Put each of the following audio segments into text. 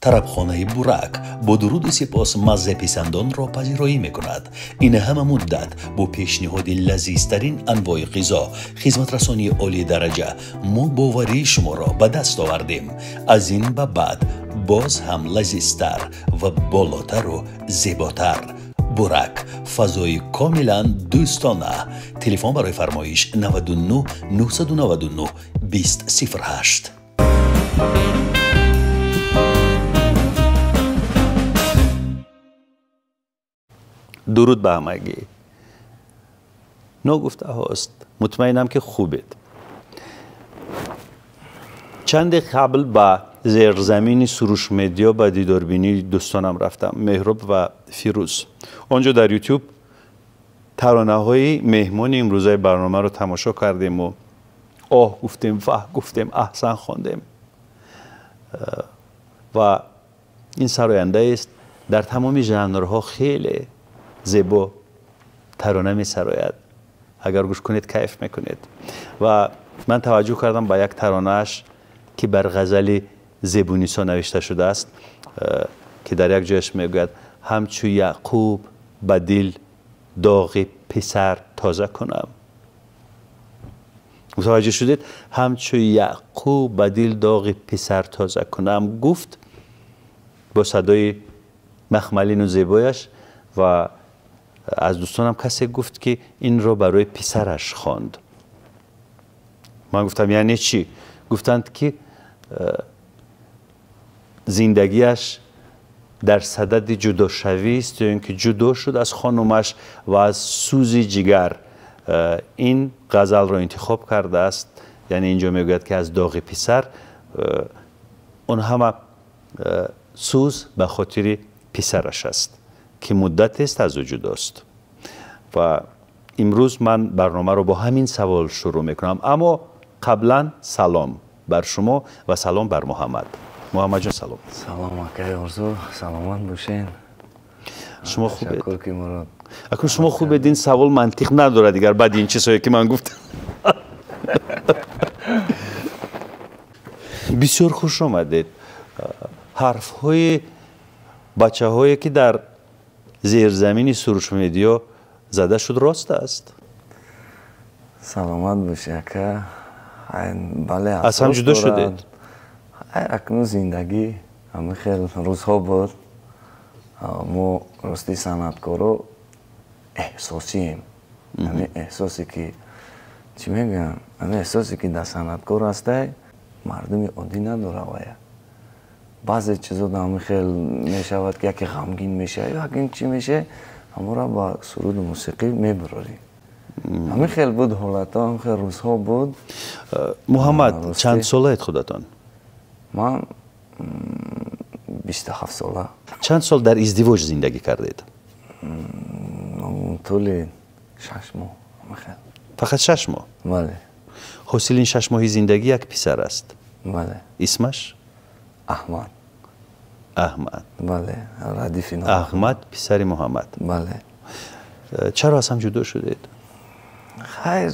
Тарабхонаи Бурак бо дуруду сипос маззаписандонро пазироӣ мекунад. Ин ҳама муддат бо пешниҳоди лазизтарин анвои ғизо, хизматрасонии олии дараҷа мо боварии шуморо ба даст овардем. Аз ин ба баъд боз ҳам лазизтар ва болотару зеботар. Бурак, фазои комилан дӯстона. Телефон барои фармоиш 99 999 2008. Дуруд ба ҳамагӣ. Ногуфтаҳост, мутмаинам ки хубед. Чанде қабл ба зерзамини Суруш Медиа ба дидорбинии дӯстонам рафтам, Меҳроб ва Фирӯз. Он ҷо дар Ютуб таронаҳои меҳмони имрӯзаи барномаро тамошо кардему оҳ гуфтем, ваҳ гуфтем, аҳсан хондем. Ва ин сарояндаест дар тамоми жанрҳо хеле зебо тарона месарояд. Агар гӯш кунед, кайф мекунед. Ва ман таваҷҷӯҳ кардам ба як таронааш, ки бар ғазали Зебунисо навишта шудааст, ки дар як ҷояш мегӯяд: ҳамчу Яъқуб ба дил доғи писар тоза кунам. Мутаваҷҷӯҳ шудед? Ҳамчу Яъқуб ба дил доғи писар тоза кунам, гуфт бо садои махмалину зебояш. Ва аз дӯстонам касе гуфт, ки инро барои писараш хонд. Ман гуфтам: яъне чӣ? Гуфтанд, ки зиндагиаш дар садади ҷудошавист, ё ин ки ҷудо шуд аз хонумаш ва аз сӯзи ҷигар ин ғазалро интихоб кардааст. Яъне инҷо мегӯяд, ки аз доғи писар, он ҳама сӯз ба хотири писараш аст, ки муддатест аз ӯ ҷудост. Ва имрӯз ман барномаро бо ҳамин савол шурӯъ мекунам. Аммо қаблан салом бар шумо ва салом бар Муҳаммад. Муҳаммадҷон, салом. Салом, акаи Орзу, саломат бошен. Шумо хубед? Акун шумо хубед, ин савол мантиқ надорад дигар баъди ин чизҳое ки ман гуфтам. Бисёр хуш омадед. Ҳарфҳои бачаҳое ки дар зерзамини Суруш Медиа зада шуд, рост аст? Саломат бошӣ, ака. Бале, аз ҳам ҷудо шудед? Акнун зиндагӣ ҳамин хел рӯзҳо буд. Мо рости санъаткоро эҳсосием. Ҳамин эҳсосе ки чӣ мегӯям, ҳамин эҳсосе ки дар санъаткор ҳастай, мардуми оддӣ надора вая. Баъзе чизо ҳамин хел мешавад, ки яке ғамгин мешавад, ё яке чӣ мешавад, ҳамонро ба суруду мусиқӣ мебарорӣ. Ҳамин хел буд ҳолатҳо, ҳамин хел рӯзҳо буд. Муҳаммад, чанд солаед худатон? Ман 27 сола. Чанд сол дар издивоҷ зиндагӣ кардед? Тӯли 6 моҳ. Фақат 6 моҳ? Бале. Ҳосили ин 6 моҳи зиндагӣ як писар аст? Бале. Исмаш? Аҳмад. Аҳмад. Бале, радифи ном. Аҳмад писари Муҳаммад. Бале. Чаро аз ҳам ҷудо шудед? Хайр,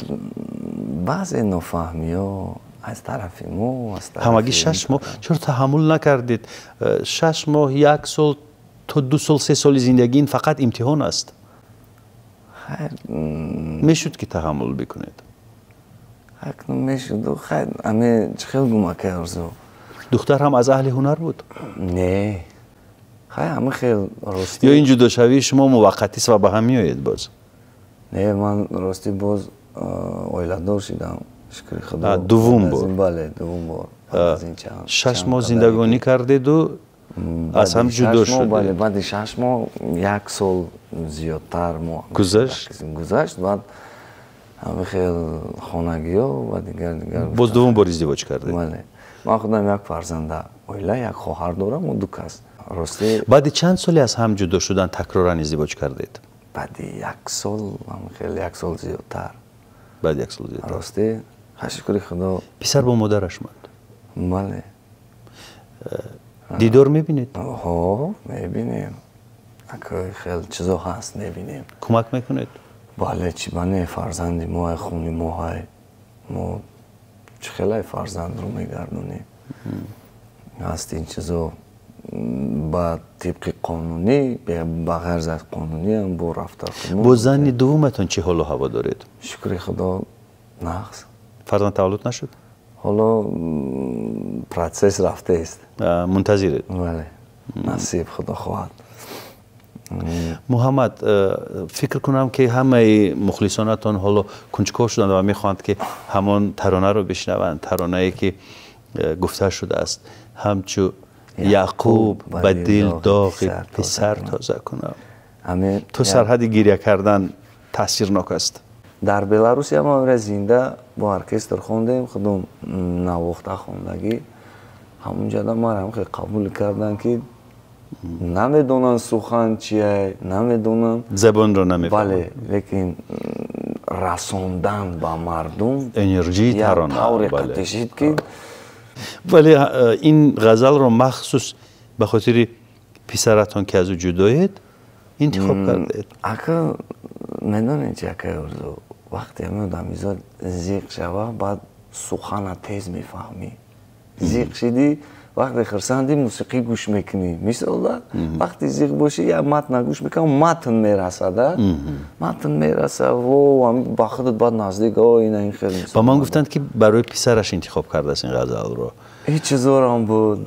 баъзе нофаҳмиҳо аз тарафи мо, аз тарафи ҳамагӣ 6 моҳ. Чаро таҳаммул накардед? 6 моҳ, 1 сол то 2 сол, 3 соли зиндагӣ ин фақат имтиҳон аст. Хайр, мешуд ки таҳаммул бикунед? Акнун мешуд. Хайр, аме чӣ хел гум, акаи Орзу? Духтар ҳам аз аҳли ҳунар буд? Не. Хайр, ҳама хел ростӣ. Ё ин ҷудошавии шумо муваққатист ва ба ҳам меоед боз? Не, ман ростӣ боз оиладор шудам. Шукри Худо. Дуввум бор? Бале, дуввум бор. 6 моҳ зиндагонӣ кардеду аз ҳам ҷудо шудед? Бале, баъди 6 моҳ 1 сол зиёдтар мо гузашт? Гузашт, баъд ҳама хел хонагиҳо ва дигар дигар. Боз дуввум бор издивоҷ кардед? Бале. Ман худам як фарзанда оила, як хоҳар дорам, мо ду кас. Рости баъди чанд соли аз ҳам ҷудо шудан такроран издивоҷ кардед? Баъди 1 сол, ҳама хел 1 сол зиёдтар. Баъди 1 сол зиёдтар. Рости, шукри Худо. Писар бо модараш монд? Бале. Дидор мебинед? Ҳо, мебинем. Акои хел чизо ҳаст, мебинем. Кӯмак мекунед? Бале, чӣ ба не, фарзанди мо, хуни мо ҳай. Мо чӣ хелай фарзандро мегардонем. Ҳаст ин чизо. Ба тибқи қонунӣ, ба ғайр аз қонунӣ ҳам бо рафта. Бо зани дуввуматон чӣ ҳолу ҳаво доред? Шукри Худо, нағз. Фарзанд таваллуд нашуд? Ҳоло процесс рафтааст. Мунтазиред? Бале, насиб Худо хоҳад. Муҳаммад, фикр кунам ки ҳамаи мухлисонатон ҳоло кунҷков шуданд ва мехоҳанд ки ҳамон таронаро бишнаванд, таронае ки гуфта шудааст, ҳамчу Яъқуб ба дил доғи писар тоза кунам. То сарҳади гиря кардан таъсирнок аст. Дар Беларусия мо амра зинда бо оркестр хондем, худум навохта хондагӣ. Ҳамунҷода маро ҳам хеле қабул карданд ки намедонанд сухан чие, намедонанд. Забонро намефаҳманд. Бале, лекин расондан ба мардум энержии тарона тавре қатишид ки. Вале ин ғазалро махсус ба хотири писаратон ки аз ӯ ҷудоед интихоб кардед. Ака, медонед чи, акай Орзу, вақте ҳамин одамизод зиқ шава, баъд сухана тез мефаҳмӣ. Зиқ шидӣ, вақте хурсандӣ мусиқӣ гӯш мекунӣ. Мисол да, вақте зиқ бошӣ, як матна гӯш мекунӣ, матн мераса, да? Матн мераса, во, ба худат баъд наздик, о, ина ин хел. Ба ман гуфтанд ки барои писараш интихоб кардааст ин ғазалро. Ҳеҷ чизорам буд,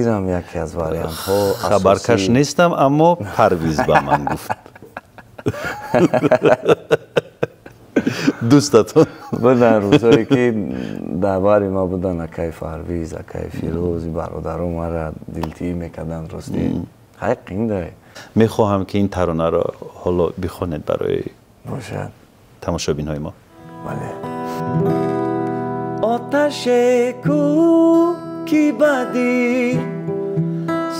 инам яке аз вариантҳо. Хабаркаш нестам, аммо Парвиз ба ман гуфт. Дӯстатон буданд рӯзҳое ки дар бари ма буданд акай Фарвиз, акай Фирӯз, бародаро мара дилтиӣ мекарданд, ростӣ. Ҳай қиндай. Мехоҳам ки ин таронаро ҳоло бихонед барои бошад тамошобинҳои мо. Бале. Оташе ку ки ба дил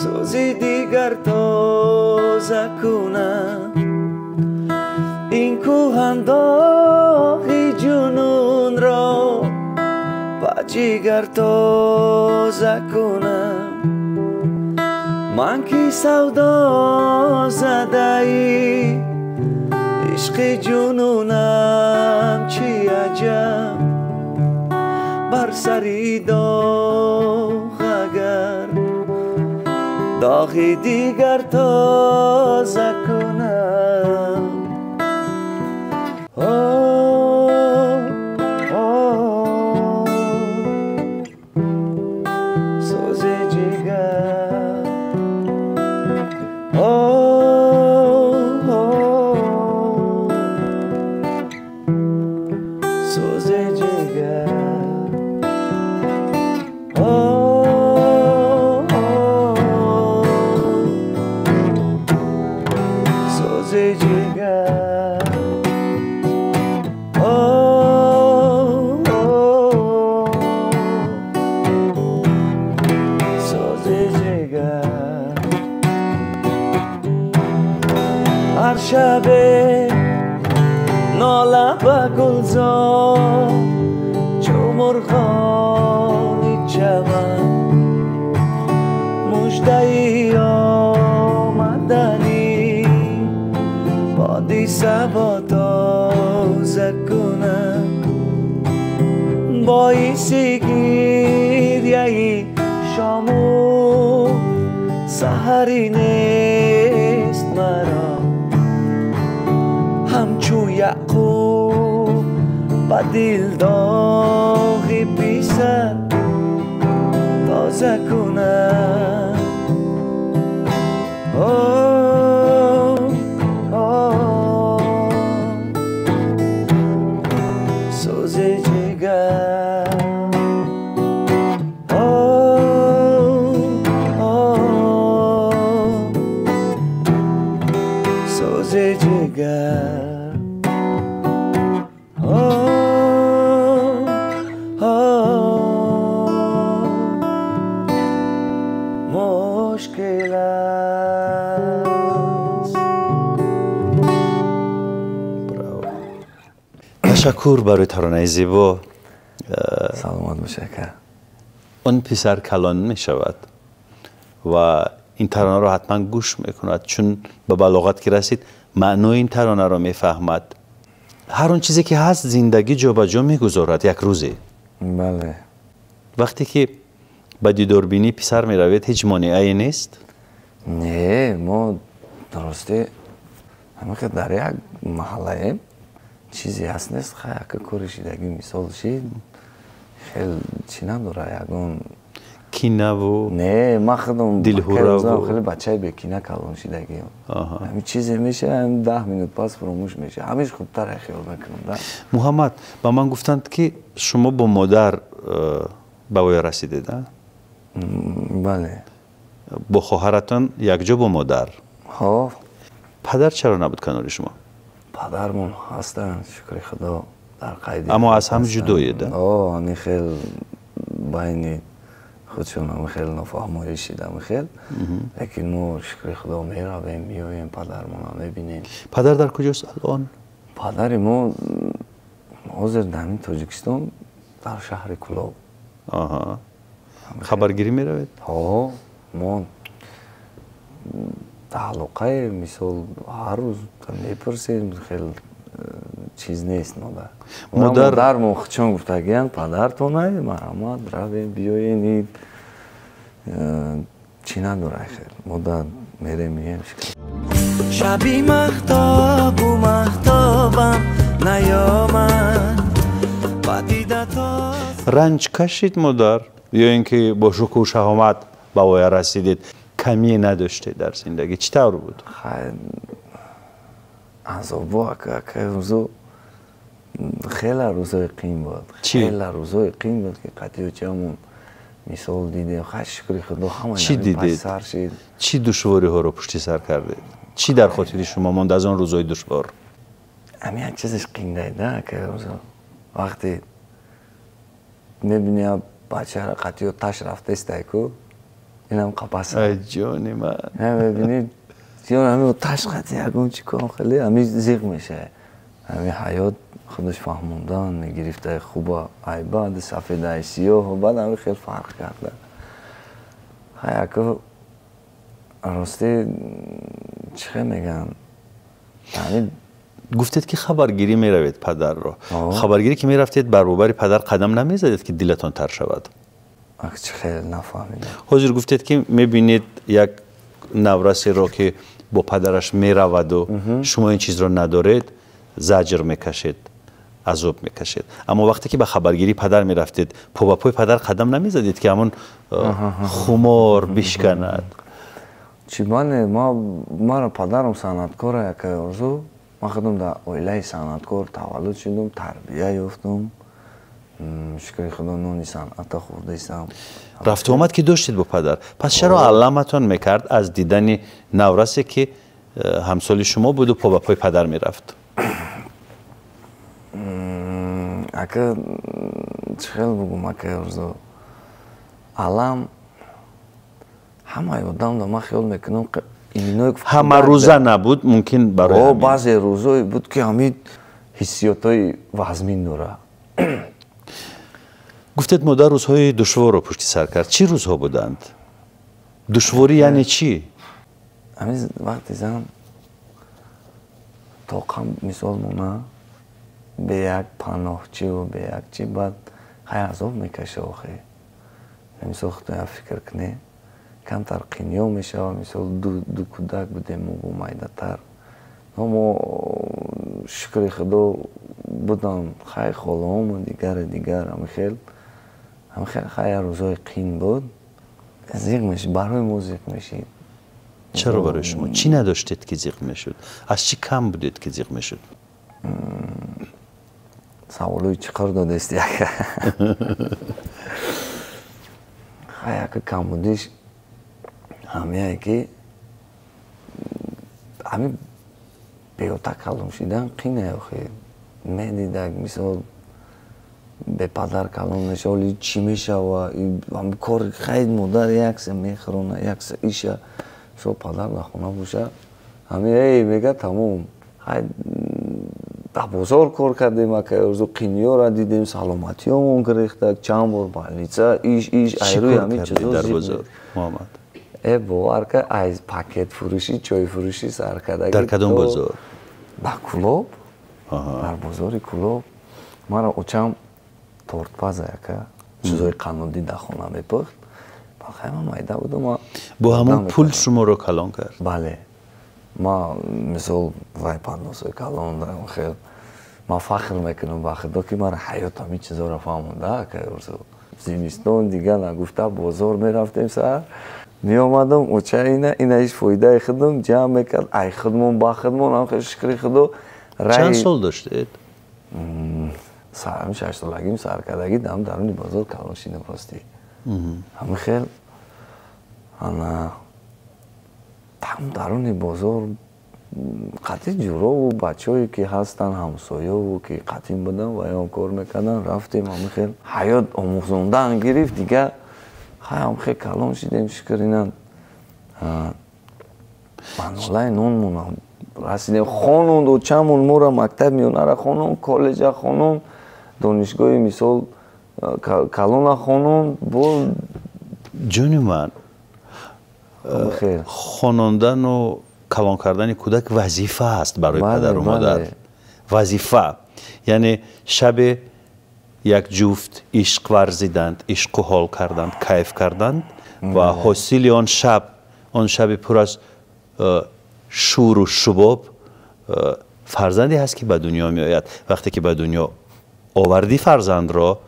сӯзи дигар тоза кунам, ин кӯҳандоғи ҷунунро ба ҷигар тоза кунам. Ман ки савдо задаи ишқи ҷунунам, чи аҷаб бар сари доғ агар доғи дигар тоза кунам. Сӯзи ҷигар, сӯзи ҷигар, сӯзи ҷигар. Ҳар шабе нола ба гулзор чу мурғони чаман, муждаи омадани боди сабо тоза кунам, боиси гиряи шому саҳарӣ нест маро, ҳамчу Яъқуб ба дил доғи писар тоза кунам. Сӯзи ҷигар, сӯзи ҷигар. Мушкил аст. Ташаккур барои таронаи зебо. Саломат бошед, ака. Он писар калон мешавад ва ин таронаро ҳатман гӯш мекунад, чун ба балоғат ки расид маънои ин таронаро мефаҳмад. Ҳар он чизе ки ҳаст зиндагӣ ҷобаҷо мегузорад як рӯзе. Бале. Вақте ки Ба дидорбинии писар меравед, ҳеҷ монеае нест? Не, мо рости ҳамин дар як маҳаллаем, чизе ҳаст нест, хай ака кори шидагӣ мисол шид, хел чӣ надора, ягон кинаву не, ман худам дилҳураву хеле бачаи бекина калон шидагиам. Ҳамин чизе меша, 10 минут пас фуромӯш меша. Ҳамиш хубтар хиёл мекунам, да. Муҳаммад, ба ман гуфтанд, ки шумо бо модар ба воя расидед, а? Бале. Бо хоҳаратон якҷо бо модар? Ҳо. Падар чаро набуд канори шумо? Падармон ҳастанд, шукри Худо, дар қайди. Аммо аз ҳам ҷудоед, а? О, ҳамин хел байни худшон ҳамин хел нофаҳмоӣ шид, ҳамин хел. Лекин мо, шукри Худо, меравем, меоем, падармонро мебинем. Падар дар куҷост алон? Падари мо ҳозир дар ҳамин Тоҷикистон, дар шаҳри Кӯлоб. Аҳа. Хабаргирӣ меравед? Ҳо, мо тааллуқае, мисол, ҳар рӯз мепурсем, хел чиз нест модар. Модармо худшон гуфтагиянд, падартонай, марҳамат, равем, биёен, чӣ надора хел. Модар мерем, мием. Шаби маҳтобу маҳтобам наёмад, ба дидато. Ранҷ кашид модар ё ин ки бо шукӯҳу шаҳомат ба воя расидед? Камие надоштед дар зиндагӣ? Чӣ тавр буд? Азобо ака рӯзо хеле рӯзои қин буд. Хеле рӯзои қин буд, ки қатъиочамон мисол дидем. Хай, шукри Худо, ҳама чӣ дидед? Сар шид. Чӣ душвориҳоро пушти сар кардед? Чӣ дар хотири шумо монд аз он рӯзои душвор? Ҳамин як чизаш қиндай, да, ака рӯзо. Вақте мебини бачаро қатъиё таш рафтаистай ку, инам қапаса. Ай ҷони ман. Мебини ё ҳамин таш қатъи ягон чӣ кор хеле ҳамин зиқ мешавад. Ҳамин ҳаёт худаш фаҳмондан мегирифта, хуба ай бад, сафед ай сиёҳ, баъд ҳамин хел фарқ карда. Хай ака рости чӣ хел мегӯянд? Ҳамин гуфтед ки хабаргирӣ меравед падарро. Хабаргирӣ ки мерафтед, бар баробари падар қадам намезадед, ки дилатон тар шавад? Ак чӣ хел нафаҳмидам. Ҳозир гуфтед, ки мебинед як наврасеро, ки бо падараш мераваду шумо ин чизро надоред, заҷр мекашед, азоб мекашед. Аммо вақте ки ба хабаргирии падар мерафтед, по ба пои падар қадам намезадед, ки ҳамон хумор бишканад? Чӣ бале, маро падарам санъаткора, якай орзу. Ман худам дар оилаи санъаткор таваллуд шудум, тарбия ёфтум. Шукри Худо, нони санъата хӯрдаистам. Рафту омад ки доштед бо падар, пас чаро алламатон мекард аз дидани наврасе, ки ҳамсоли шумо буду по ба пои падар мерафт? Ака чӣ хел бугум, акай орзу, алам ҳамаи одамда ман хиёл мекунам ҳама рӯза набуд, мумкин барои баъзе рӯзое буд, ки ҳамин ҳиссиётҳои вазмин дора. Гуфтед, модар рӯзҳои душворро пушти сар кард. Чӣ рӯзҳо буданд? Душворӣ яъне чӣ? Ҳамин вақти зан тоқам мисол мона бе як паноҳчиву бе як чӣ, баъд хай азоб мекаша охе. Мисол худто як фикр кунӣ, камтар қинё мешава. Мисол ду кӯдак будем мо, бо майдатар. Мо, шукри Худо, будам хай холаому дигари дигар, ҳамин хел ҳамин хел. Хай рӯзои қин буд, зиқ мешид, барои мо зиқ мешид. Чаро барои шумо? Чӣ надоштед, ки зиқ мешуд? Аз чӣ кам будед, ки зиқ мешуд? Саволои чӣ қар додести, ака? Хай ака, камбудиш ҳамяе, ки ҳамин беота калон шидан қине охи. Медидак, мисол, бепадар калон меша, оли чӣ мешава? Ҳами кори хай модар якса мехӯрона, якса иша. Мисол, падар дар хона боша, ҳами эй мега, тамом. Хай дар бозор кор кардем, ака орзу, қинёра дидем, саломатиёмон гирехта, чанд бор больница, иш иш айрӯи ҳамин чизо. Дар бозор, Муҳаммад? Э, бовар ка, аз пакетфурӯшӣ, чойфурӯшӣ сар кардаги. Дар кадом бозор? Дар Кӯлоб, дар бозори Кӯлоб. Маро очам тортпаза, яка чизои қаннодӣ дар хона мепухт. Хай, ман майда будам. Бо ҳамон пул шуморо калон кард? Бале. Ма мисол вай пандосои калон хел ман фахр мекунам ба худо, ки мара ҳаёт ҳамин чизоро фаҳмонда, акай Орзу. Зимистон дига нагуфта бозор мерафтем, саҳар меомадам, оча ина ҳеҷ фоидаи худам ҷамъ мекард, ай худмон ба худмон ҳам хел, шукри худо. Чанд сол доштед? Ҳамин 6 солагим саркардагӣ дам даруни бозор калон шидам, ростӣ. Ҳамин хел ана там даруни бозор қатъи ҷурову бачаҳое ки ҳастанд, ҳамсоёву ки қатъин буданд ва ё кор мекарданд, рафтем, ҳамин хел ҳаёт омӯзондан гирифт. Дига хай, ҳам хел калон шидем, шукр, ина ба нолаи нонмон расидем. Хононд очамон моро, мактаб миёнара хонон, коллеҷа хонон, донишгоҳи мисол калона хонон бо Ҷони ман, хонондану калон кардани кӯдак вазифа аст барои падару модар, вазифа. Яъне шабе як ҷуфт ишқ варзиданд, ишқу ҳол карданд, кайф карданд ва ҳосили он шаб, он шаби пур аз шӯру шубоб, фарзанде ҳаст, ки ба дунё меояд. Вақте ки ба дунё овардӣ фарзандро,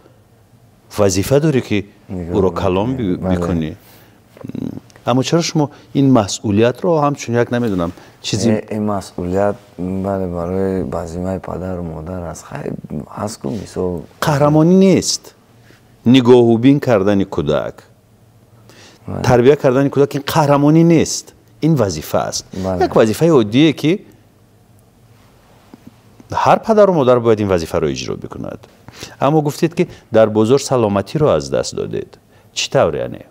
вазифа дорӣ, ки ӯро калон бикунӣ. Аммо чаро шумо ин масъулиятро ҳамчун як, намедонам, чизи Ин масъулият, бале, барои ба зиммаи падару модар аст. Хай, ҳаст ку мисол. Қаҳрамонӣ нест нигоҳубин кардани кӯдак, тарбия кардани кӯдак. Ин қаҳрамонӣ нест, ин вазифа аст, як вазифаи оддие, ки ҳар падару модар бояд ин вазифаро иҷро бикунад. Аммо гуфтед, ки дар бозор саломатиро аз даст додед. Чӣ тавр яъне?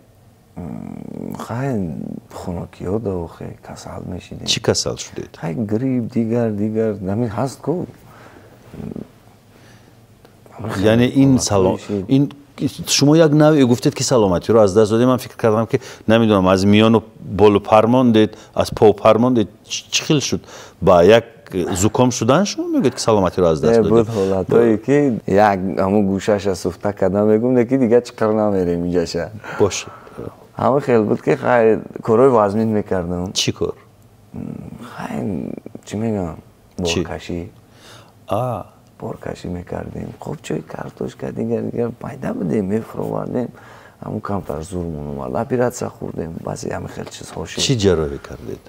Хай, хунукиҳо охе касал мешидем. Чӣ касал шудед? Хай, грипп, дигар дигар, ҳамин ҳаст ку. Яъне ин салом, ин шумо як навъе гуфтед, ки саломатиро аз даст додед. Ман фикр кардам, ки намедонам, аз миёну болу пар мондед, аз пов пар мондед. Чӣ хел шуд? Ба як зуком шудан шумо мегӯед, ки саломатиро аз даст додед? Буд ҳолатҳое, ки як ҳамун гӯшаша суфта карда мегум, ки дига чиқар намерем инҷаша. Бошад. Ҳама хел буд, ки хай, корҳои вазнин мекардам. Чӣ кор? Хай, чӣ мегӯям, боркашӣ, боркашӣ мекардем, қобчои картошка, дигар дигар пайда будем, мефуровардем. Ҳамун камтар зурмон омад, оператсия хӯрдем, баъзе ҳами хел чизҳо шуд. Чӣ ҷарроҳӣ кардед?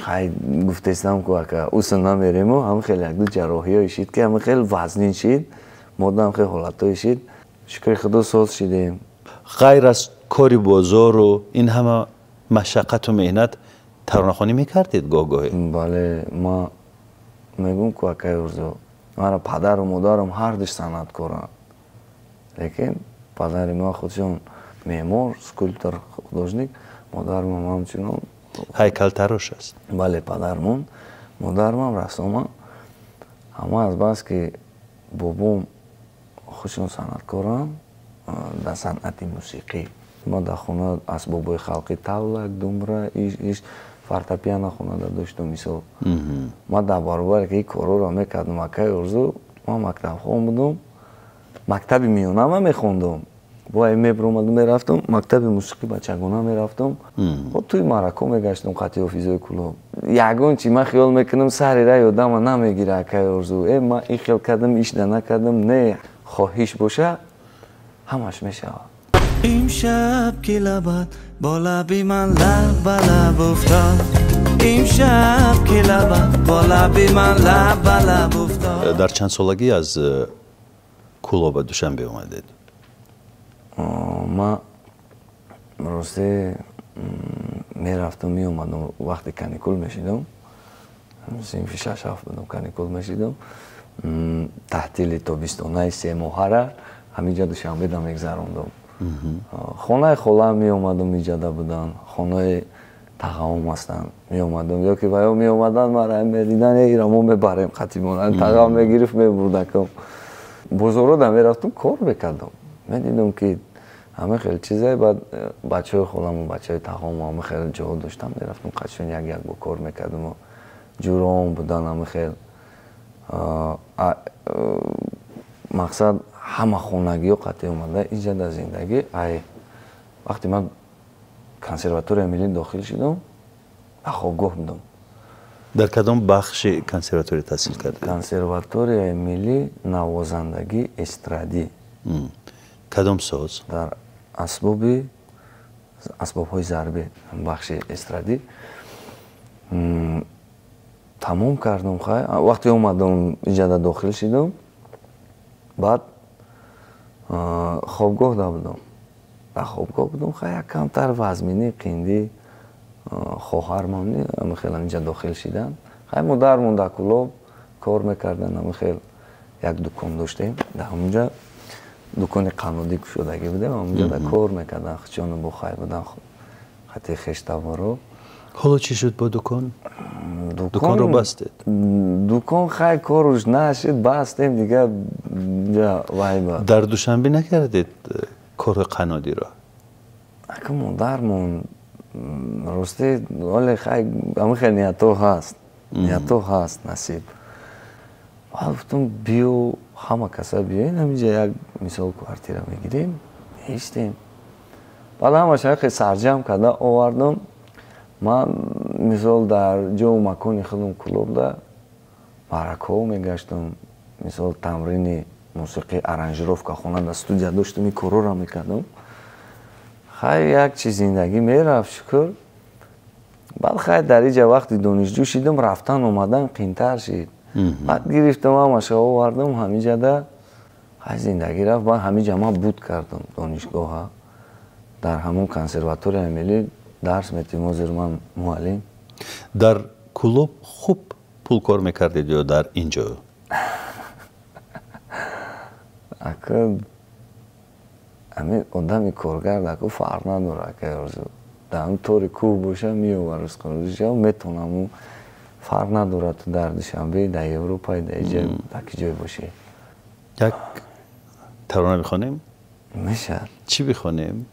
Хай, гуфтестам ку, ака, уса намерему. Ҳами хел якду ҷарроҳиҳое шид, ки ҳами хел вазнин шид, модам хел ҳолатҳое шид. Шукри худо, соз шидем. Ғайр аз кори бозору ин ҳама машаққату меҳнат, таронахонӣ мекардед гоҳ-гоҳе? Бале, ма мегӯм ку, акаи Орзу, мара падару модарам ҳардуш санъаткоранд, лекин падари ма худшон меъмор, скульптор, художник, модармам ҳамчунон. Ҳайкалтарош аст? Бале, падармон, модармам рассома. Ҳама аз бас ки бобом худшон санъаткоранд дар санъати мусиқӣ, ма дар хона асбобҳои халқӣ, тавлак, думра, иш иш, фортепиано хонада доштум. Мисол, ма дар баробаре ки ин корҳоро мекардам, акаи Орзу, ман мактабхон будум, мактаби миёнама мехондум, бо мебиромадум, мерафтум мактаби мусиқӣ, бачагона мерафтум, тӯи маърако мегаштум қатъи ҳофизои Кӯлоб. Ягон чи ман хиёл мекунам, сари рай одама намегира, акаи Орзу. Э, ман ин хел кардам, ишда накардам. Не, хоҳиш боша, ҳамаш мешавад. Имшаб ки лабат бо лаби ман лаб ба лаб уфтод, имшаб ки лабат бо лаби ман лаб ба лаб уфтод. Дар чанд солагӣ аз Кӯлоб ба Душанбе омадед? Ман росте мерафтам, меомадам. Вақте каникул мешидам, синфи шаш ҳафт будам, каникул мешидам, таътили тобистонаи 3 моҳара ҳаминҷа Душанбеда мегзарондам. Хонаи холаам меомадам, иҷода буданд, хонаи тағаом ҳастанд, меомадам ё ки ваё меомаданд, мара медидан, ира мо мебарем қатимон, тағаам мегирифт, мебурдакам. Бозорода мерафтам, кор мекардам, медидам, ки ҳама хел чизае. Баъд бачаҳои холаму бачаҳои тағому ҳама хел ҷоҳо доштам, мерафтам қатишон, як як бо кор мекардаму ҷуроом будан. Ҳама хел мақсад, ҳама хонагиҳо қатъи омада инҷа дар зиндагӣ ай. Вақте ман консерваторияи миллӣ дохил шудам, дар хобгоҳ будам. Дар кадом бахши консерватория таҳсил кардед? Консерваторияи миллӣ, навозандагӣ эстрадӣ. Кадом соз? Дар асбобҳои зарбӣ, бахши эстрадӣ. Тамом кардам, хай. Вақте омадам инҷа дохил шудам, баъд хобгоҳ да будам. Дар хобгоҳ будам, хай, як камтар вазминӣ, қиндӣ, хоҳармон хел инҷа дохил шидан. Хай, модармон дар Кӯлоб кор мекардан, хел як дукон доштем, дар ҳамунҷа дукони қаннодӣ кушодагӣ будем, ҳамунҷа да кор мекардан, хичону бо хай будан, хати хештаборо. Ҳоло чӣ шуд бо дукон? Дуконро бастед? Дукон, хай, коруш нашид, бастем дига вайба. Дар Душанбе накардед кори қаннодиро? Ака, модармон рости, вале хай, ҳама хел ниятҳо ҳаст, ниятҳо ҳаст, насиб. Баъд гуфтам, биё, ҳама каса биёен ҳаминҷа, як мисол квартира мегирем, меистем. Баъд ҳамаша хел сарҷамъ карда овардам. Ман, мисол, дар ҷову макони худам Кӯлобда маъракаҳо мегаштам, мисол, тамрини мусиқӣ, аранжировка, хона дар студия доштам, ин корҳоро мекардам. Хай, як чиз зиндагӣ мерафт, шукр. Баъд, хай, дар иҷа вақти донишҷӯ шидам, рафтан омадан қиинтар шид. Баъд гирифтам, ҳамаша овардам ҳамиҷада, хай, зиндагӣ рафт. Баъд ҳамиҷа ман буд кардам донишгоҳа, дар ҳамон консерваторияи миллӣ дарс метим, ҳозир ман муаллим. Дар Кӯлоб хуб пул кор мекардед ё дар ин ҷо? Ака, ҳамин одами коргар даку фарқ надорад, ака Орзу. Дар ҳамин тори кӯҳ боша, меёвар ризқу метонаму, фарқ надорад, ту дар Душанбе, дар Европа, дар иҷа, дар ки ҷой бошӣ. Як тарона бихонем? Мешавад. Чӣ бихонем?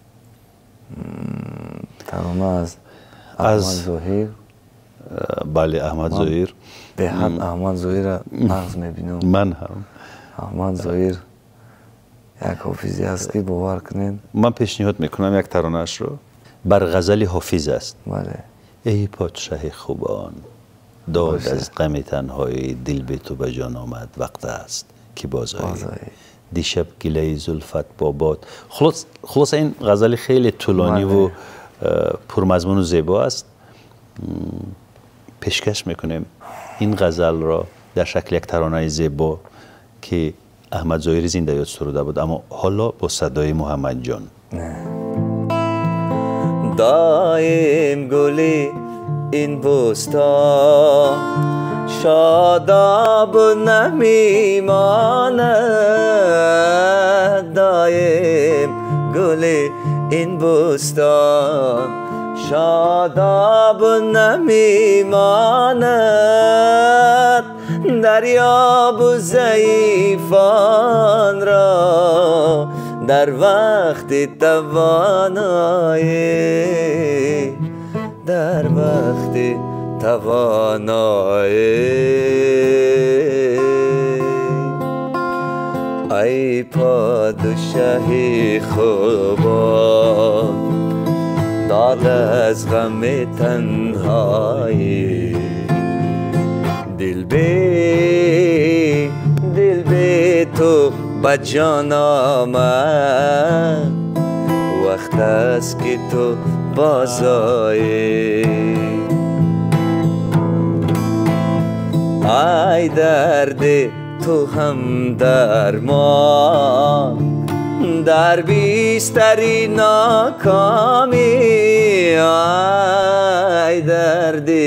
Тарона аз Аҳмад Зоҳир. Бале, Аҳмад Зоҳир. Беҳад Аҳмад Зоҳирро нағз мебинам. Ман ҳам. Аҳмад Зоҳир як ҳофизе аст, ки бовар кунед. Ман пешниҳод мекунам як таронаашро, бар ғазали Ҳофиз аст. Бале. Эй подшаҳи хубон, дод аз ғами танҳоӣ, дил бе ту ба ҷон омад, вақт аст ки боз оӣ, дишаб гилаи зулфат бо бод. Хулоса, ин ғазали хеле тӯлониву пурмазмуну зебо аст. Пешкаш мекунем ин ғазалро дар шакли як таронаи зебо, ки Аҳмад Зоҳири зиндаёд суруда буд, аммо ҳоло бо садои Муҳаммадҷон. Доим гули ин бӯстон шодобу намемонад, доим гули ин бӯстон шодобу намемонад, дарёбу заифонро дар вақти тавоноӣ, дар вақти тавоноӣ. Ай подшаҳи хубон, дод аз ғами танҳоӣ, дил бе ту ба ҷон омад, вақт аст ки ту боз оӣ. Ай дарди ту ҳам дармон дар бистари нокомӣ, ай дарди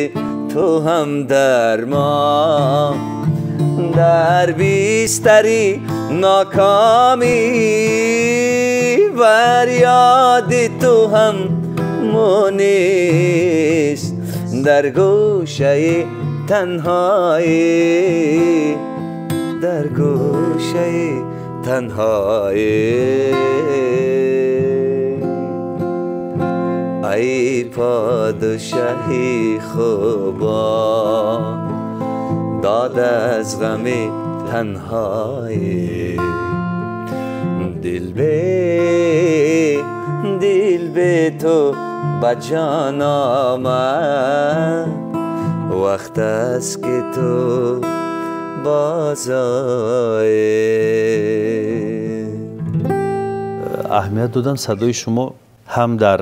ту ҳам дармон дар бистари нокомӣ, бар ёди ту ҳам мунис дар гӯшаи танҳоӣ, дар гӯшаи танҳоӣ. Ай подшаҳи хубон, дод аз ғами танҳоӣ, дил Дил бе ту ба ҷон омад, вақт аст ки ту боз оӣ. Аҳамият додам, садои шумо ҳам дар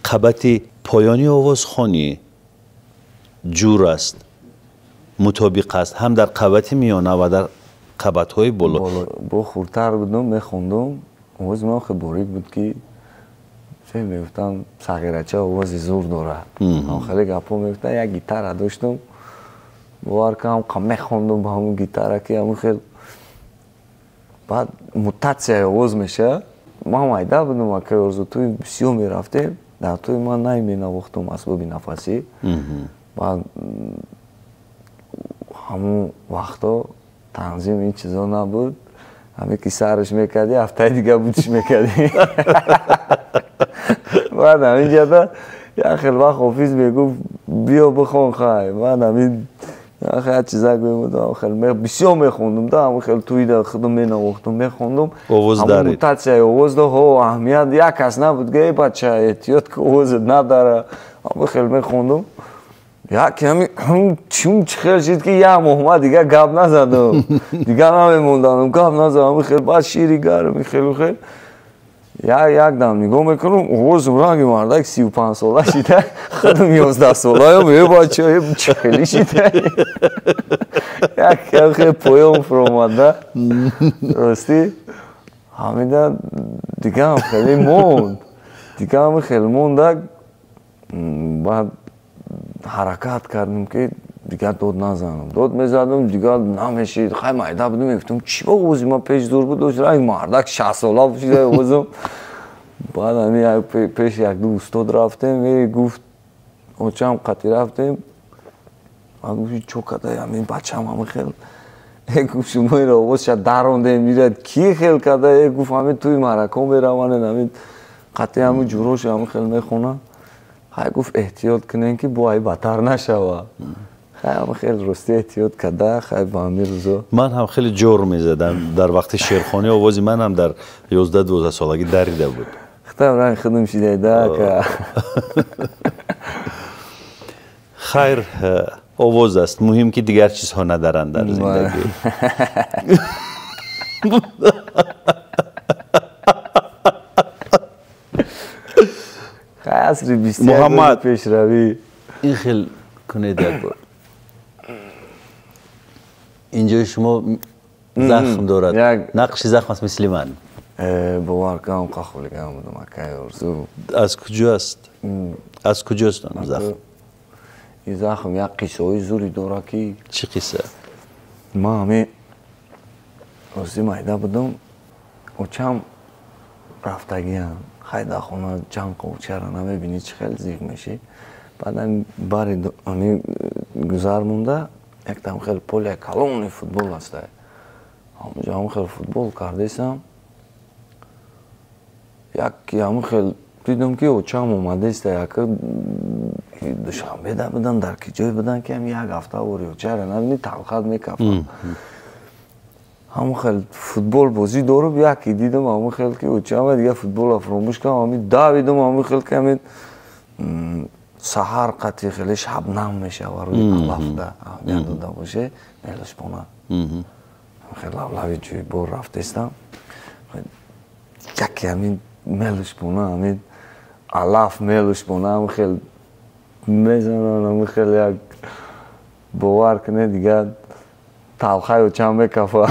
қабати поёни овозхонӣ ҷур аст, мутобиқ аст, ҳам дар қабати миёна ва дар қабатҳои боло. Бо хурдтар будам, мехондум, овози ман хеле борик буд, ки мегуфтам сағирача овози зур дорад. Хеле гапҳо мегуфтам. Як гитара доштам, бовар кунам, мехондум ба ҳамун гитара, ки ҳамун хел баъд мутатсияи овоз мешавад. Ман майда будам, акай Орзу, тӯи бисёр мерафтем, дар тӯи ман най менавохтум асбоби нафасӣ. Баъд ҳамун вақто танзим ин чизо набуд, ҳаме ки сарш мекардӣ, ҳафтаи дига будиш мекардӣ. Баъд ҳамин ҷада як хел вақт ҳофиз мегуфт: биё бихон. Хай, баъд ҳамин як чизак мебудам, хел бисёр мехондум да, ҳамун хел тӯида худам менавохтум, мехондум. Овоз дарид. Мутатсияи овоз да, ҳо, аҳамият як кас набуд, ки эй бача, эҳтиёт ки овозат надара. Ҳамун хел мехондум. Як ҳамин чун чӣ хел шид, ки як моҳ ман дига гап назадам, дига намемонданам, гап назадам. Ҳамин хел баъд шири гарм хелу хел як дам нигоҳ мекунам, овозум ранги мардак 35 сола шида, худам 11 солаям. Э, бача, чӣ хеле шида, як хел поён фуромада. Ростӣ, ҳамида дигаам хеле монд, дигаам хеле монда. Баъд ҳаракат кардем, ки дигар дод назанам. Дод мезадам, дигар намешид. Хай, майда будам, мегуфтам: чӣ ба овози ман пеш зур буд, ранги мардак 60 сола шида овозам. Баъд ҳами пеши якду устод рафтем, гуфт, очам қатӣ рафтем, гуфт: чо када ҳамин бачам ҳами хел? Гуфт: шумо ира овозша дарондем, ира ки хел када? Гуфт: ҳамин тӯи маъракон мераванед, ҳамин қатъи ҳамин ҷурош ҳамин хел мехонанд. Хай, гуфт, эҳтиёт кунем, ки бо ай батар нашава. Хай, ҳама хел ростӣ эҳтиёт карда, хай, ба ҳамин рӯзо. Ман ҳам хеле ҷор мезадам дар вақти шеърхонӣ. Овози ман ҳам дар 11-12 солагӣ дарида буд. Хитам ранг худам шидаида, ака. Хайр, овоз аст муҳим, ки дигар чизҳо надаранд дар зиндагӣ. Хай, асри бисту Муҳаммад. Пешравӣ. Ин хел кунед як бор. Инҷои шумо захм дорад, нақши захм аст, мисли ман. Бовар кунам, қахолиган будам, акай Орзу. Аз куҷо аст, аз куҷост он захм? Ин захм як қиссаҳои зуре дорад, ки Чӣ қисса? Ман ҳами ростӣ майда будам, очам рафтагиам. Хай, дар хона чанд қовчара намебинӣ, чӣ хел зиқ мешӣ. Баъдан бари ҳами гузар монда, яктам хел поля калони футбол аста, ҳамунҷо ҳамун хел футбол кардесам. Як ҳамун хел дидам, ки очам омадеста. Яка Душанбеда будам, дар ки ҷой будам, ки ҳами як ҳафта бори очара набинӣ, талхат мекафам. Ҳамун хел футбол бозӣ дорум, яке дидам ҳамун хел, ки очама, дига футболро фуромӯш кардам. Ҳамин давидам, ҳамун хел, ки ҳамин саҳар қатъи хеле шабнам мешава, рӯи алафда аҳамият дода боше, мелушпона хел лавлави ҷӯйбор рафтестам. Яке ҳамин мелушпона, ҳамин алаф мелушпона, ҳамин хел мезананд, ҳамин хел як, бовар кунед, дигар талхаю чанд мекафа,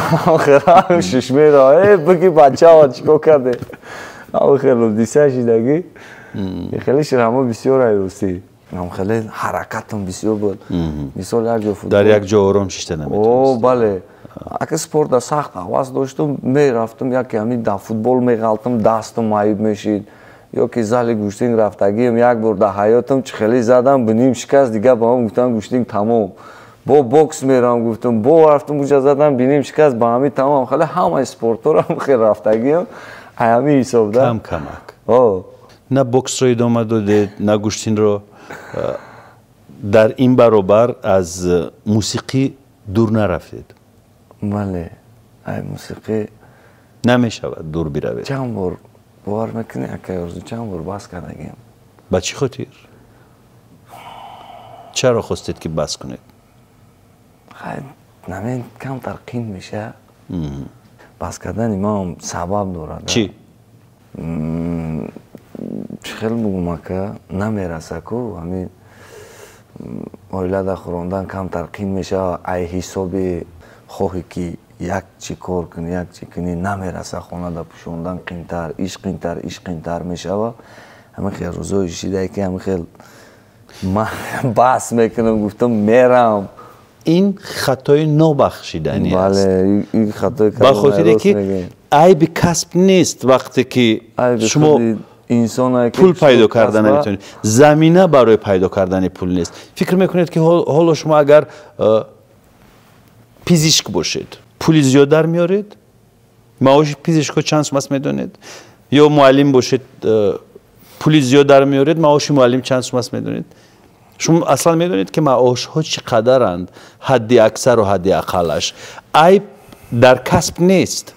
шиш мера: э, биги, бачао, чикор карде? Ҳамин хел ҳодиса шидагӣ. Хеле ширамо бисёр ай, ростӣ. Ҳам хеле ҳаракатам бисёр буд, мисол, як ҷо Дар як ҷо ором шишта О, наметавонистед. Бале, ака, спорта сахт ҳавас доштум, мерафтум, яке ҳамин дар футбол меғалтам, дастам маъюб мешид, ё ки зали гӯштинг рафтагиам. Як бор дар ҳаётам чӣ хеле задам, биним шикаст, дига ба ман гуфтам: гӯштинг тамом. Бо бокс мерам, гуфтам, бо рафтам, уҷа задам, биним шикаст, ба ҳамин тамом. Хеле ҳамаи спортҳоро хел рафтагиам, ай ҳамин ҳисоб да. Кам камак. О. На боксро идома додед, на гӯштинро. Дар ин баробар аз мусиқӣ дур нарафтед. Бале, ай мусиқӣ Намешавад дур биравед. Чанд бор. Бовар мекунӣ, акай Орзу, чанд бор бас кардагиам. Ба чӣ хотир? Чаро хостед, ки бас кунед? Хай, намен камтар қин меша. Бас кардани ман сабаб дорад. Чӣ? Чӣ хел бугум, ака, намераса ку, ҳамин оилада хӯрондан камтар қин мешава. Ай ҳисоби хоҳӣ, ки як чӣ кор кунӣ, як чӣ кунӣ, намераса, хонада пӯшондан қинтар, иш қинтар, иш қинтар мешава. Ҳамин хел рӯзои шидае, ки ҳамин хел ман бас мекунам, гуфтам, мерам. Ин хатои нобахшиданӣ аст. Бале, ин хатои ба хотире ки айби касб нест, вақте ки шумо пул пайдо карда наметавонед, замина барои пайдо кардани пул нест. Фикр мекунед, ки ҳоло шумо агар пизишк бошед, пули зиёд дар меоред? Маоши пизишкҳо чанд сум аст, медонед? Ё муаллим бошед, пули зиёд дар меоред? Маоши муаллим чанд сум аст, медонед? Шумо аслан медонед, ки маошҳо чӣ қадаранд, ҳадди аксару ҳадди ақаллаш? Айб дар касб нест,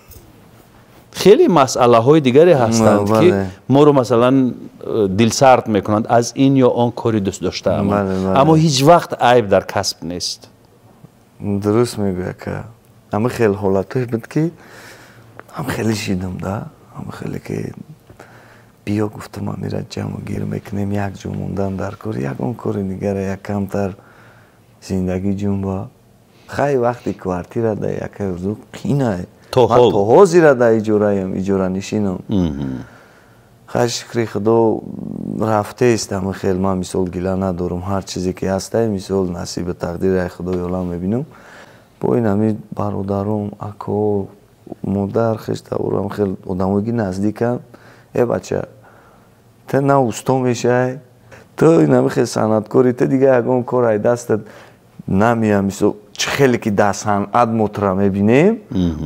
хеле масъалаҳои дигаре ҳастанд, ки моро, масалан, дилсард мекунанд аз ин ё он кори дӯстдоштаамон, аммо ҳеҷ вақт айб дар касб нест. Дуруст мегӯя, ака. Ҳама хел ҳолатҳое буд, ки ҳам хеле шидам да, ҳама хеле ки биё, гуфтам, амира ҷамъу гир мекунем, як ҷо мондан дар кор, ягон кори дигара, як камтар зиндагӣ ҷунба. Хай, вақти квартира да, якай Орзу, қинай. То ман то ҳозира да иҷораям, иҷоранишинам. Хай, шукри Худо, рафтест ҳама хел. Ман, мисол, гила надорам, ҳар чизе ки ҳастай, мисол, насиби тақдири ай Худои олам мебинам. Бо ин ҳами бародаром, ако, модар, хештаворам, хел одамое ки наздиканд: «Э, бача, ту на усто мешай, ту инами хел санъаткори, ту дига ягон кор ай дастат намея. Мисол, чӣ хеле ки дар санъат мо тура мебинем,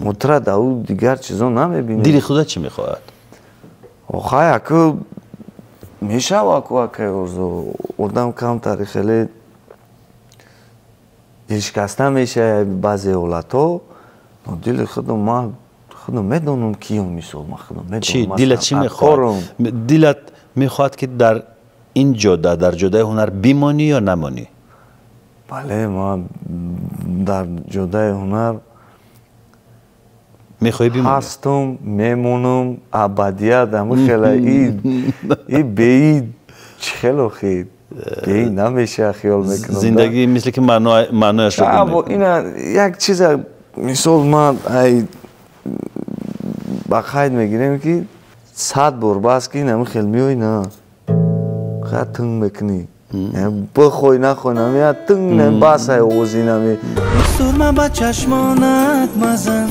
мо тура дар ӯ дигар чизо намебинем». Дили худа чӣ мехоҳад? Хай, аку мешава аку, акай Орзу, одам камтари хеле дилшикаста мешава баъзе ҳолатҳо, но дили худам, ман худам медонам, киём, мисол, ман худам медонам. Чӣ дилат чӣ мехоҳад? Дилат мехоҳад, ки дар ин ҷода, дар ҷодаи ҳунар бимонӣ ё намонӣ? Бале, ман дар ҷодаи ҳунар мехоҳӣ бимонӣ? Ҳастум, мемонам, абадият. Ҳама хела и беи чӣ хел, охи, беи намеша, хиёл мекунам. Зиндагӣ мисли ки маънояшро ина як чиза, мисол, ман ай ба қайд мегирем, ки 100 бор бас ки инами хел меои, на ха тунг мекунӣ, бихоҳӣ нахоҳӣ, намея тунг, бас ай овози нами. Сурма ба чашмонат мазан,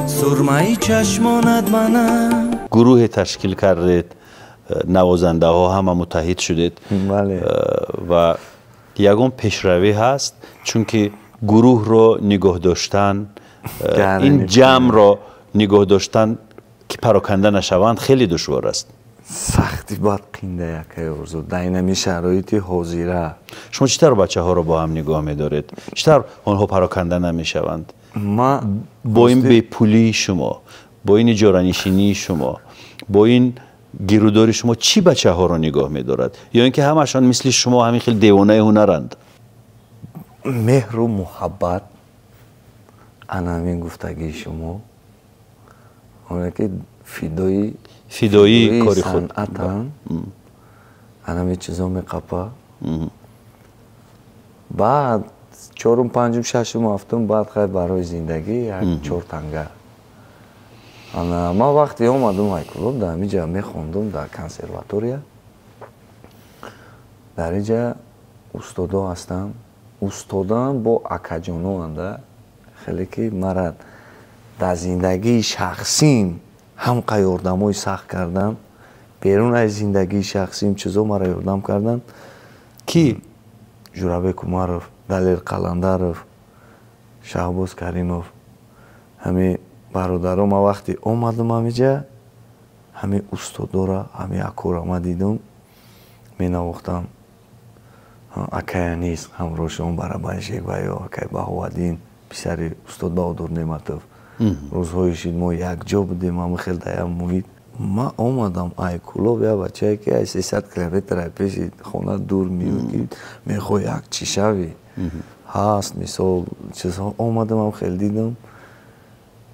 сурмаи чашмонат манам. Гурӯҳе ташкил кардед, навозандаҳо ҳама муттаҳид шудед ва ягон пешравӣ ҳаст? Чунки гурӯҳро нигоҳ доштан, ин ҷамъро нигоҳ доштан, ки пароканда нашаванд, хеле душвор аст. Сахти бад қинда, якай Орзу, дар инами шароити ҳозира. Шумо чӣ тавр бачаҳоро бо ҳам нигоҳ медоред? Чӣ тавр онҳо пароканда намешаванд бо ин бепулии шумо, бо ин иҷоранишинии шумо, бо ин гирудори шумо? Чӣ бачаҳоро нигоҳ медорад? Ё ин ки ҳамашон мисли шумо ҳамин хел девонаи ҳунаранд? Меҳру муҳаббат, ана ҳамин гуфтагии шумо, оне ки фидои фидоии кори худ. Санъатан, анами чизо меқапа. Баъд чорум, панҷум, шашум, ҳафтум, баъд хай барои зиндагӣ як чор танга. Ана ман вақте омадум ай клуб, дар ҳамиҷа мехондум, дар консерватория. Дар инҷа устодо ҳастанд, устодам бо акаҷоноанда, хеле ки мара дар зиндагии шахсим ҳамқа ёрдамҳои сахт карданд, берун аз зиндагии шахсим чизо мара ёрдам карданд. Кӣ? Журабек Умаров, Далер Қаландаров, Шаҳбоз Каримов, ҳами бародаро. Ман вақте омадам ҳамиҷа, ҳами устодора, ҳами акора ма дидум, менавохтам. Акай Анис ҳамроҳшон, барабанщик, ва ё акай Баҳоваддин, писари устод Баҳодур Неъматов. Рӯзҳои шид мо якҷо будем, ҳама хел дар як муҳит. Ман омадам ай Кӯлоб, як бачае ки ай 300 километр ай пеши хона дур меояд, ки мехоҳӣ як чӣ шавӣ. Ҳаст мисол чизҳо. Омадам, хеле дидам.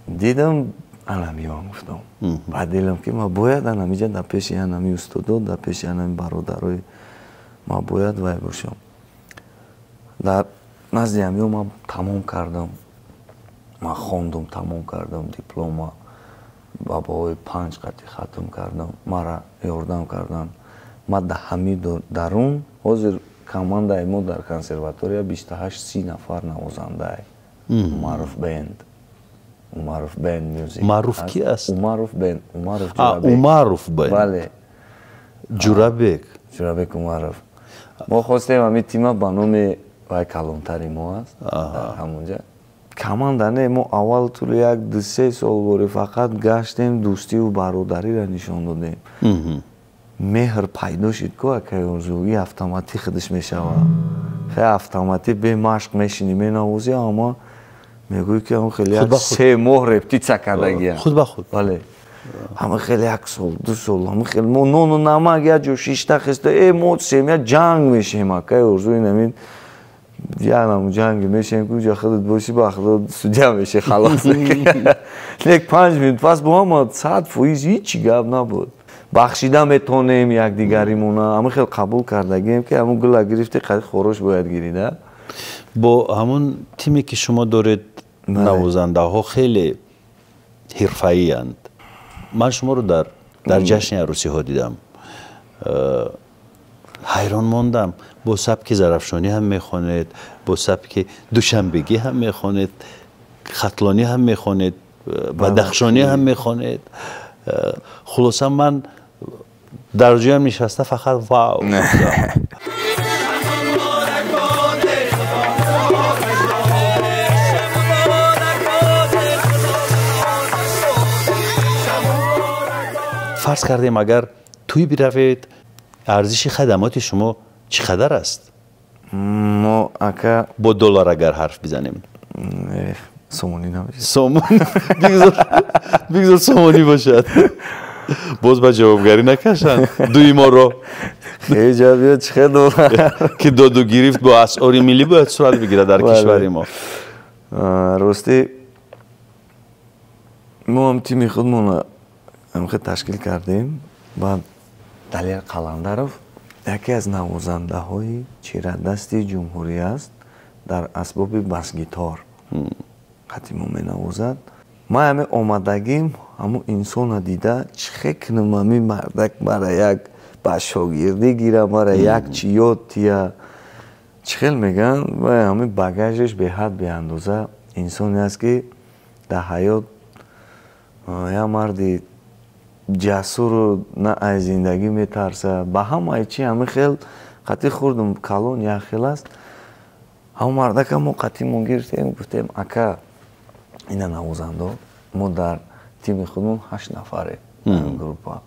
Дидам, анамиён гуфтам. Ба дилам ки ман бояд анамиҷа дар пеши анами устодо, дар пеши анами бародарои ман бояд вай бошам. Дар назди ҳамиё ман тамом кардам. Ман хондум, тамом кардам диплома. Ба баҳои 5 қатъи хатм кардам. Мара ёрдам карданд. Ман дар ҳами дарун ҳозир командаи мо дар консерватория 28-30 нафар навозандае. Умаров бенд. Умаров бенд мюзик. Маъруф ки аст? Умаров бенд. Умаров Ҷурабек. Умаров бенд. Бале. Ҷурабек. Ҷурабек Умаров. Мо хостем ҳамин тима ба номи вай калонтари мо аст дар ҳамонҷа. Команда не, мо аввал тӯли 1-2-3 сол бори фақат гаштем, дӯстиву бародариро нишон додем. Меҳр пайдо шид ку акай Орзу, и автоматӣ худаш мешавад. Хеле автоматӣ бе машқ мешинӣ, менавозӣ, аммо мегӯӣ ки ҳам хеле 3 моҳ репетитсия кардагиам. Худ ба худ. Бале. Ҳама хеле 1 сол, 2 сол, ҳама хеле мо нону намак як ҷо шишта хеста, мо семья ҷанг мешем акай Орзу, ин ҳамин янам ҷанг мешем, ки уҷа худат бошӣ, ба худо судья мешӣ, халос. Лек 5 минут пас бо ҳама 100% ҳеҷ гап набуд. Бахшида метонем якдигаримона, ҳама хел қабул кардагием ки ҳамун гула гирифти, қади хорош бояд гирӣ, да? Бо ҳамун тиме ки шумо доред, навозандаҳо хеле ҳирфаиянд. Ман шуморо дар ҷашни арӯсиҳо дидам. Ҳайрон мондам. Бо сабки зарафшонӣ ҳам мехонед, бо сабки душанбегӣ ҳам мехонед, хатлонӣ ҳам мехонед, бадахшонӣ ҳам мехонед. Хулоса ман дар ҷоям нишаста фақат вау гуфтам. Фарз кардем агар тӯй биравед, арзиши хадамоти шумо чӣ қадар аст? Мо ака бо доллар агар ҳарф бизанем. Сомонӣ намешавад. Сомон бигзор сомонӣ бошад. Боз ба ҷавобгарӣ накашанд дуи моро. Хеле ҷавоб чӣ хел доллар? Ки доду гирифт бо асъори миллӣ бояд сурат бигирад дар кишвари мо. Ростӣ мо ҳам тими худмонро ҳамхел ташкил кардем. Баъд Далер Қаландаров яке аз навозандаҳои чирадасти ҷумҳурӣ аст дар асбоби басгитор. Қати мо менавозад. Ман ҳаме омадагим ҳамун инсонро дида чӣ хел кунам ҳамин мардак мара як ба шогирдӣ гирам, мара як чӣ ёд тия. Чӣ хел мегӯянд, ҳамин багажаш беҳад беандоза инсоне аст ки дар ҳаёт як марди ҷасуру на аз зиндагӣ метарса. Ба ҳамаи чи ҳамин хел қатъи хурдум калон як хел аст. Ҳамон мардака мо қатъимон гирифтем, гуфтем ака ина навозандо, мо дар тими худмон 8 нафаре дар группа.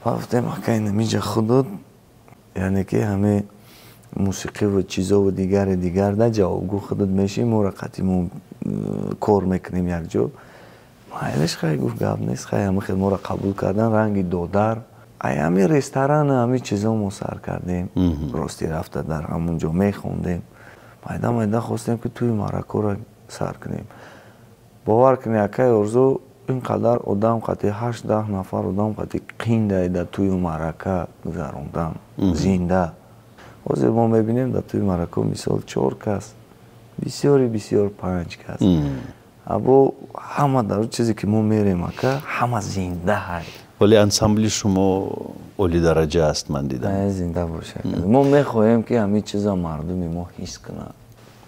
Ба гуфтем ака ина миҷа худот, яъне ки ҳаме мусиқиву чизову дигари дигар да ҷавобгӯ худот мешӣ, моро қатъимон кор мекунем якҷо. Майлиш хай гуфт гап нест, хай ҳама хел моро қабул кардан, ранги додар. Ай ҳами ресторан ҳами чизо мо сар кардем. Рости рафта дар ҳамон ҷо мехондем. Майда майда хостем ки тӯи маъракаро сар кунем. Бовар кунед акай Орзу, ин қадар одам қатъи 8-10 нафар одам қатъи қиндай дар тӯи маърака гузарондан зинда. Ҳозир мо мебинем дар тӯи маърака мисол 4 кас, бисёри бисёр 5 кас. Або ҳама дар чизе ки мо мерем ака, ҳама зинда ҳай. Вале ансамбли шумо олидараҷа аст, ман дидам. Зинда бошад. Мо мехоҳем ки ҳамин чиза мардуми мо ҳис кунанд.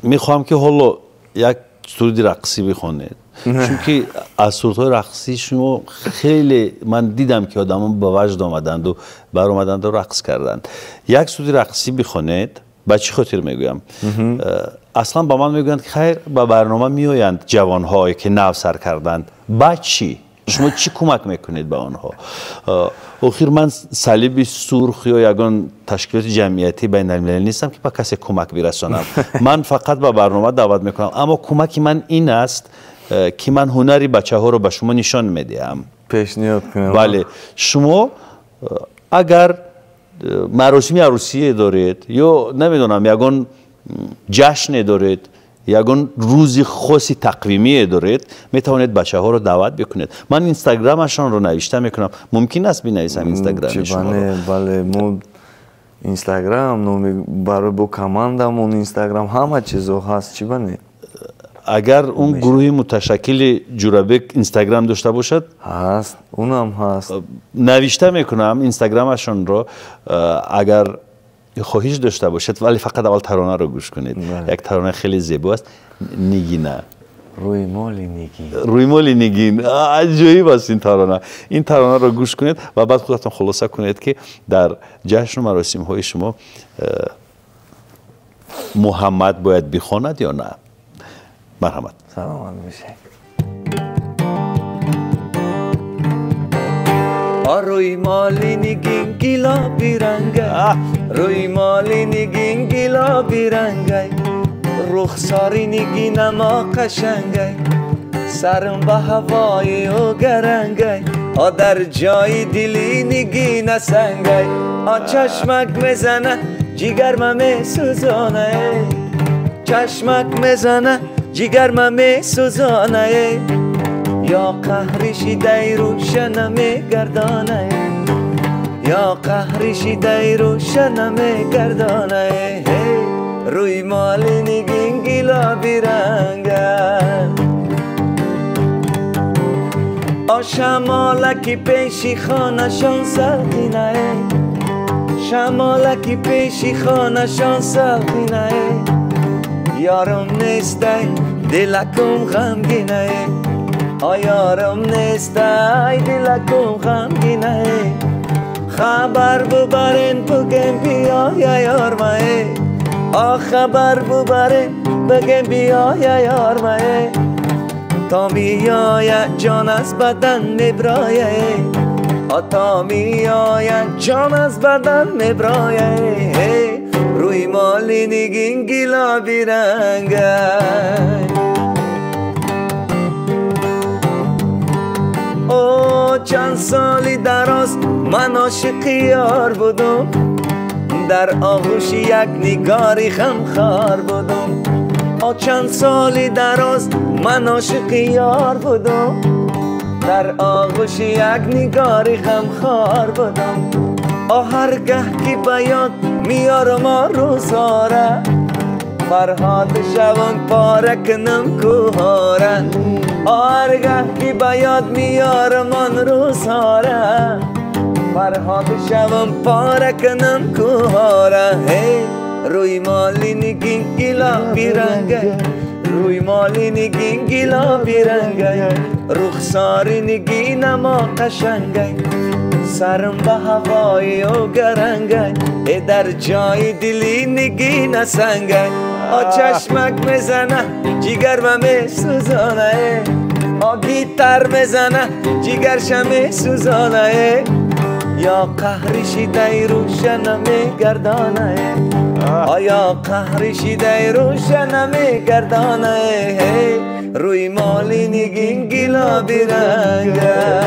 Мехоҳам ки ҳоло як суруди рақсӣ бихонед, чунки аз сурудҳои рақсии шумо хеле ман дидам ки одамон ба ваҷд омаданду баромаданду рақс карданд. Як суруди рақсӣ бихонед. Ба чӣ хотир мегӯям? Аслан ба ман мегӯянд ки хайр, ба барнома меоянд ҷавонҳое ки нав сар карданд. Ба чӣ? Шумо чӣ кӯмак мекунед ба онҳо? Охир ман салиби сурх ё ягон ташкилоти ҷамъиятии байналмилалӣ нестам ки ба касе кӯмак бирасонам. Ман фақат ба барнома даъват мекунам, аммо кӯмаки ман ин аст ки ман ҳунари бачаҳоро ба шумо нишон медиҳам. Пешниҳод кунам. Бале, шумо агар маросими арӯсие доред ё намедонам ягон ҷашне доред, ягон рӯзи хоси тақвимие доред, метавонед бачаҳоро даъват бикунед. Ман инстаграмашонро навишта мекунам. Мумкин аст бинависам инстаграми шуморо? Бале, мо инстаграм, номи барои бо командамон инстаграм, ҳама чизо ҳаст, чӣ бане? Агар он гурӯҳи муташаккили Ҷурабек инстаграм дошта бошад, ҳаст, унам ҳаст. Навишта мекунам инстаграмашонро, агар хоҳиш дошта бошад, вале фақат аввал таронаро гӯш кунед. Як тарона хеле зебо аст, Нигина. Рӯймоли нигин. Рӯймоли нигин. Аҷоиб аст ин тарона. Ин таронаро гӯш кунед ва баъд худатон хулоса кунед, ки дар ҷашну маросимҳои шумо Муҳаммад бояд бихонад ё на. Марҳамат. Саломат бошед. Рӯймоли нигин гилоби рангай, рӯймоли нигин гилоби рангай, рухсори нигинамо қашангай, сарм ба ҳавои ӯ гарангай, о дар ҷои дили нигина сангай, о чашмак мезана ҷигарма месӯзона, чашмак мезана ҷигарма месӯзона, ё қаҳри шидаи рӯшана мегардона, ё қаҳри шидаи рӯшана мегардона, рӯймоли нигин гилоби рангай. О шамолаки пеши хонашон салқинае, шамолаки пеши хонашон салқинае, ёрам нестай дилакум ғамгинае, о ёрам нестай дилакум ғамгинае, хабар бубарен бугем биёя ёрмае, о хабар бубарен бугем биёя ёрмае, то меояд ҷон аз бадан меброяе, о то меояд ҷон аз бадан меброяе, рӯймоли нигин гилоби рангай. О чанд соли дароз ман ошиқи ёр будум, дар оғӯши як нигори ғамхор будум. О чанд соли дароз ман ошиқи ёр будум, дар оғӯши як нигори ғамхор будум. О ҳаргаҳ ки ба ёд меорам он рӯзҳора, фарҳод шавам пора кунам кӯҳора. О ҳаргаҳ ки ба ёд меорам он рӯзҳора, фарҳод шавам пора кунам кӯҳора. Рӯймоли нигин гилоби рангай, рӯймоли нигин гилоби рангай, рухсори нигинамо қашангай, сарм ба ҳавои ӯ гарангай, э дар ҷои дили нигина сангай. О чашмак мезана ҷигарма месӯзона, о гитар мезана ҷигарша месӯзона, ё қаҳри шидаи рӯшана мегардона, оё қаҳри шидаи рӯшана мегардона, рӯймоли нигин гилоби рангай.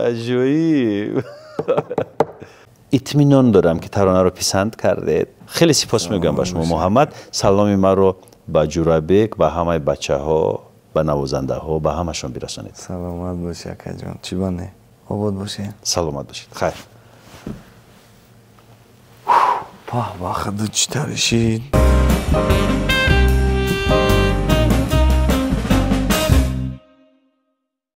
Аҷоиб. Итминон дорам, ки таронаро писанд кардед. Хеле сипос мегӯям ба шумо, Муҳаммад. Саломи маро ба Ҷурабек, ба ҳамаи бачаҳо, ба навозандаҳо, ба ҳамашон бирасонед. Саломат бошед, акаҷон. Чӣ бане? Обод бошед. Саломат бошед. Хайр. Пах, вақт чӣ тавр шид?